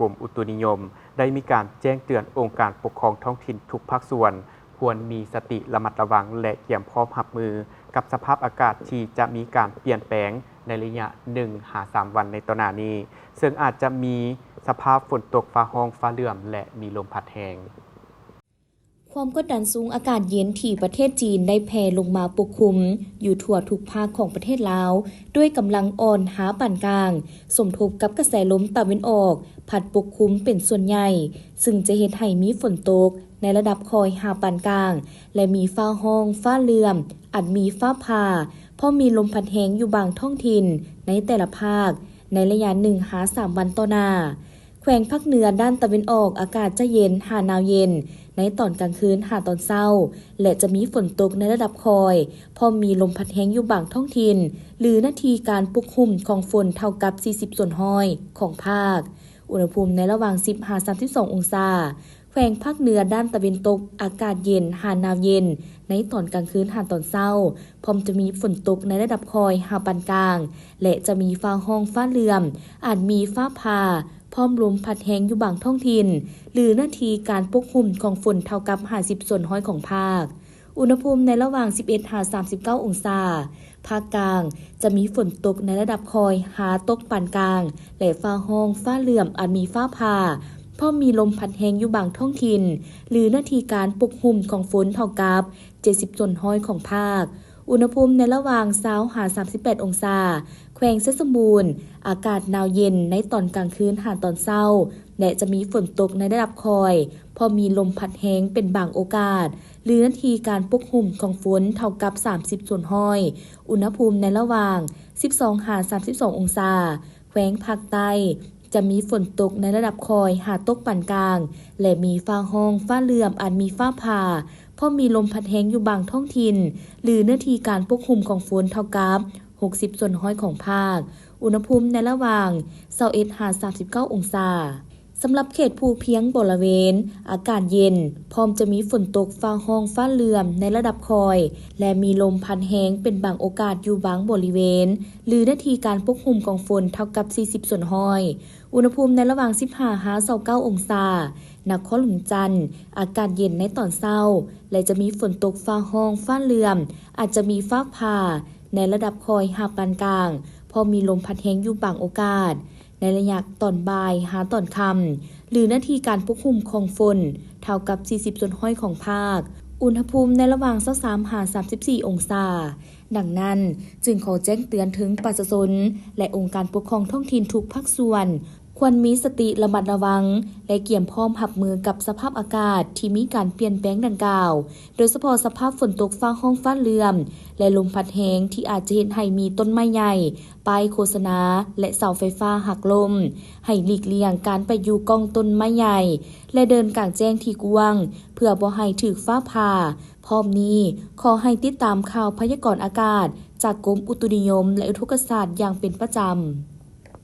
ກົມອຸຕຸນິຍົມ ໄດ້ມີການແຈ້ງເຕືອນອົງການປົກຄອງທ້ອງຖິ່ນທຸກພາກສ່ວນ ຄວນມີສະຕິລະມັດລະວັງ ແລະ ກຽມພ້ອມຮັບມືກັບສະພາບອາກາດທີ່ຈະມີການປ່ຽນແປງໃນໄລຍະໜຶ່ງຫາສາມວັນໃນຕໍ່ໜ້ານີ້, ເຊິ່ງອາດຈະມີສະພາບຝົນຕົກ, ຟ້າຮ້ອງ, ຟ້າເຫຼື້ອມ ແລະ ມີລົມພັດແຮງ. ຄວາມກົດດັນສູງອາກາດເຢັນທີ່ປະເທດຈີນໄດ້ແຜ່ລົງມາປົກຄຸມຢູ່ທົ່ວທຸກພາກຂອງປະເທດລາວ ດ້ວຍກຳລັງອ່ອນຫາປານກາງ, ສົມທົບກັບກະແສລົມຕາເວັນອອກພັດປົກຄຸມເປັນສ່ວນໃຫຍ່, ຊຶ່ງຈະເຮັດໃຫ້ມີຝົນຕົກໃນລະດັບຄ່ອຍຫາປານກາງ ແລະ ມີຟ້າຮ້ອງ, ຟ້າເຫຼື້ອມ, ອາດມີຟ້າຜ່າ, ພ້ອມມີລົມພັດແຮງຢູ່ບາງທ້ອງຖິ່ນໃນແຕ່ລະພາກ ໃນໄລຍະໜຶ່ງຫາສາມວັນຕໍ່ໜ້າ. ແຂວງພາກເໜືອດ້ານຕາເວັນອອກ ອາກາດຈະເຢັນຫາໜາວເຢັນໃນຕອນກາງຄືນຫາຕອນເຊົ້າ ແລະ ຈະມີຝົນຕົກໃນລະດັບຄ່ອຍ, ພ້ອມມີລົມພັດແຮງຢູ່ບາງທ້ອງຖິ່ນ ຫຼື ໜ້າທີ່ການປົກຫຸ້ມຂອງຝົນເທົ່າກັບສີ່ສິບສ່ວນຮ້ອຍຂອງພາກ. ອຸນຫະພູມໃນລະຫວ່າງສິບຫາສາມສິບສອງອົງສາ. ແຂວງພາກເໜືອດ້ານຕາເວັນຕົກ ອາກາດເຢັນຫາໜາວເຢັນໃນຕອນກາງຄືນຫາຕອນເຊົ້າ, ພ້ອມຈະມີຝົນຕົກໃນລະດັບຄ່ອຍຫາປານກາງ ແລະ ຈະມີຟ້າຮ້ອງຟ້າເຫຼື້ອມ, ອາດມີຟ້າຜ່າ, ພ້ອມລົມພັດແຮງຢູ່ບາງທ້ອງຖິ່ນ ຫຼື ໜ້າທີ່ການປົກຫຸ້ມຂອງຝົນເທົ່າກັບຫ້າສິບສ່ວນຮ້ອຍຂອງພາກ. ອຸນຫະພູມໃນລະຫວ່າງສິບເອັດຫາສາມສິບເກົ້າອົງສາ. ພາກກາງຈະມີຝົນຕົກໃນລະດັບຄ່ອຍຫາຕົກປານກາງ ແລະ ຟ້າຮ້ອງຟ້າເຫຼື້ອມ, ອາດມີຟ້າຜ່າ, ພ້ອມມີລົມພັດແຮງຢູ່ບາງທ້ອງຖິ່ນ ຫຼື ໜ້າທີ່ການປົກຫຸ້ມຂອງຝົນເທົ່າກັບເຈັດສິບສ່ວນຮ້ອຍຂອງພາກ. ອຸນຫະພູມໃນລະຫວ່າງຊາວຫາສາມສິບແປດອົງສາ. ແຂວງໄຊສົມບູນ ອາກາດໜາວເຢັນໃນຕອນກາງຄືນຫາຕອນເຊົ້າ ແລະ ຈະມີຝົນຕົກໃນລະດັບຄ່ອຍ, ພ້ອມມີລົມພັດແຮງເປັນບາງໂອກາດ ຫຼື ໜ້າທີ່ການປົກຫຸ້ມຂອງຝົນເທົ່າກັບສາມສິບສ່ວນຮ້ອຍ. ອຸນຫະພູມໃນລະຫວ່າງສິບສອງຫາສາມສິບສອງອົງສາ. ແຂວງພາກໃຕ້ຈະມີຝົນຕົກໃນລະດັບຄ່ອຍຫາຕົກປານກາງ ແລະ ມີຟ້າຮ້ອງຟ້າເຫຼື້ອມ, ອາດມີຟ້າຜ່າ, ພ້ອມມີລົມພັດແຮງຢູ່ບາງທ້ອງຖິ່ນ ຫຼື ເນື້ອທີ່ການປົກຄຸມຂອງຝົນເທົ່າກັບຫົກສິບສ່ວນຮ້ອຍຂອງພາກ. ອຸນຫະພູມໃນລະຫວ່າງຊາວເອັດຫາສາມສິບເກົ້າອົງສາ. ສຳລັບເຂດພູພຽງບໍລະເວນ ອາກາດເຢັນ, ພ້ອມຈະມີຝົນຕົກ, ຟ້າຮ້ອງ, ຟ້າເຫຼື້ອມໃນລະດັບຄ່ອຍ ແລະ ມີລົມພັດແຮງເປັນບາງໂອກາດຢູ່ບາງບໍລິເວນ ຫຼື ເນື້ອທີ່ການປົກຄຸມຂອງຝົນເທົ່າກັບສີ່ສິບສ່ວນຮ້ອຍ. ອຸນຫະພູມໃນລະຫວ່າງສິບຫ້າຫາຊາວເກົ້າອົງສາ. ນະຄອນຫຼວງຈັນ ອາກາດເຢັນໃນຕອນເຊົ້າ ແລະ ຈະມີຝົນຕົກ, ຟ້າຮ້ອງ, ຟ້າເຫຼື້ອມ, ອາດຈະມີຟ້າຜ່າໃນລະດັບຄ່ອຍຫາປານກາງ, ພ້ອມມີລົມພັດແຮງຢູ່ບາງໂອກາດ ໃນໄລຍະຕອນບ່າຍຫາຕອນຄ່ຳ ຫຼື ເນື້ອທີ່ການປົກຄຸມຂອງຝົນເທົ່າກັບສີ່ສິບສ່ວນຮ້ອຍຂອງພາກ. ອຸນຫະພູມໃນລະຫວ່າງຊາວສາມຫາສາມສິບສີ່ອົງສາ. ດັ່ງນັ້ນ, ຈຶ່ງຂໍແຈ້ງເຕືອນເຖິງປະຊາຊົນ ແລະ ອົງການປົກຄອງທ້ອງຖິ່ນທຸກພາກສ່ວນ ຄວນມີສະຕິລະມັດລະວັງ ແລະ ກຽມພ້ອມຮັບມືກັບສະພາບອາກາດທີ່ມີການປ່ຽນແປງດັ່ງກ່າວ, ໂດຍສະເພາະສະພາບຝົນຕົກ, ຟ້າຮ້ອງ, ຟ້າເຫຼື້ອມ ແລະ ລົມພັດແຮງທີ່ອາດຈະເຮັດໃຫ້ມີຕົ້ນໄມ້ໃຫຍ່, ປ້າຍໂຄສະນາ ແລະ ເສົາໄຟຟ້າຫັກລົ້ມ. ໃຫ້ຫຼີກລ່ຽງການໄປຢູ່ກ້ອງຕົ້ນໄມ້ໃຫຍ່ ແລະ ເດີນກາງແຈ້ງທີ່ກວ້າງ ເພື່ອບໍ່ໃຫ້ຖືກຟ້າຜ່າ. ພ້ອມນີ້, ຂໍໃຫ້ຕິດຕາມຂ່າວພະຍາກອນອາກາດຈາກກົມອຸຕຸນິຍົມ ແລະ ອຸທົກກະສາດຢ່າງເປັນປະຈຳ.